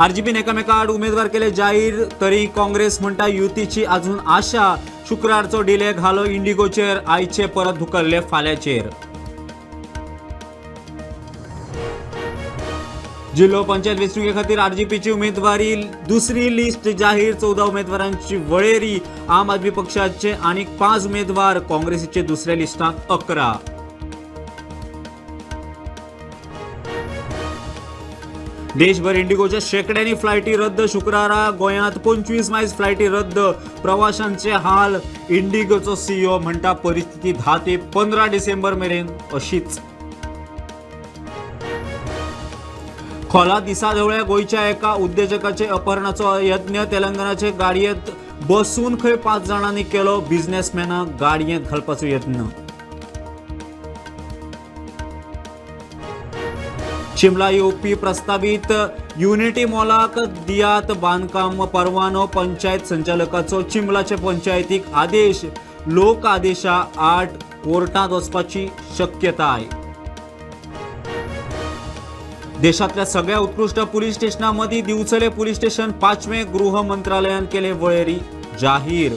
आरजीपीन एकामेका आड उमेदवार केले जाहीर, तरी काँग्रेस म्हणटा युतीची अजून आशा. शुक्रारचो डिले घालो इंडिगोचेर, आयचे परत धुकल्ले फाल्याचेर. जिल्हो पंचायत वेंचणुके खातीर आरजीपीची उमेदवारी दुसरी लिस्ट जाहीर. 14 उमेदवारांची वळेरी. आम आदमी पक्षाचे आनीक 5 उमेदवार, काँग्रेसीचे दुसऱ्या लिस्टांत 11. देशभर इंडिगोच्या शेकड्यांनी फ्लायटी रद्द. शुक्रारा गोंयांत 25 मायज फ्लायटी रद्द. प्रवाशांचे हाल. इंडिगोचो सीईओ म्हणटा परिस्थिती 10 ते 15 डिसेंबर मेरेन अशीच. खोला दिसाधवळ्या गोंयच्या एका उद्देजकाचे अपहरणाचो यत्न. तेलंगणाचे गाडयेंत बसून खंय 5 जाणांनी केलो बिझनेसमॅनाक गाडयेंत घालपाचो यत्न. शिमला येवपी प्रस्तावीत युनिटी मॉलाक दियात बांदकाम परवानो. पंचायत संचालकाचो चिंबलाचे पंचायतीक आदेश. लोक आदेशा आड कोर्टांत वचपाची शक्यताय. देशातल्या सगळ्या उत्कृष्ट पुलीस स्टेशनामधीं दिवचले पुलीस स्टेशन 5वें. गृह मंत्रालयान केले वळेरी जाहीर.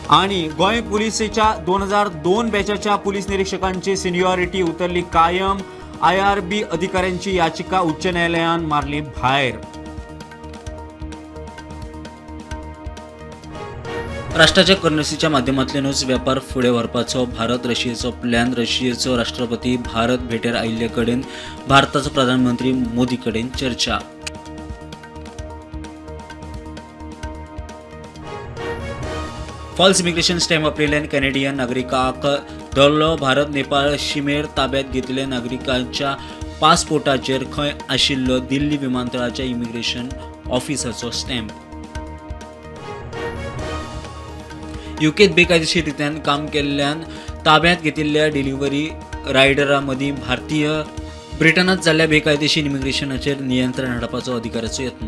आणि गोंय पुलिसेच्या 2002 बॅचाच्या पोलीस निरीक्षकांची सिनियॉरिटी उतरली कायम. IRB अधिकाऱ्यांची याचिका उच्च न्यायालयान मारली भायर. राष्ट्राच्या करन्सीच्या माध्यमांतल्यानूच वेपार फुडें व्हरपाचो भारत रशियेचो प्लॅन. रशियेचो राष्ट्रपती भारत भेटेर आयिल्ले कडेन भारताचो प्रधानमंत्री मोदी कडेन चर्चा. फॉल्स इमिग्रेशन स्टॅम्प वापरिल्ल्यान कॅनेडियन नागरिकाक धरलो. भारत नेपाळ शिमेर ताब्यात घेतिल्ल्या नागरिकांच्या पासपोर्टाचेर खंय आशिल्लो दिल्ली विमानतळाच्या इमिग्रेशन ऑफिसाचो स्टॅम्प. युकेत बेकायदेशीर रित्यान काम केल्ल्यान ताब्यात घेतिल्ल्या डिलिव्हरी रायडरां मदीं भारतीय. ब्रिटनांत जाल्ल्या बेकायदेशीर इमिग्रेशनाचेर नियंत्रण हाडपाचो अधिकाऱ्याचो यत्न.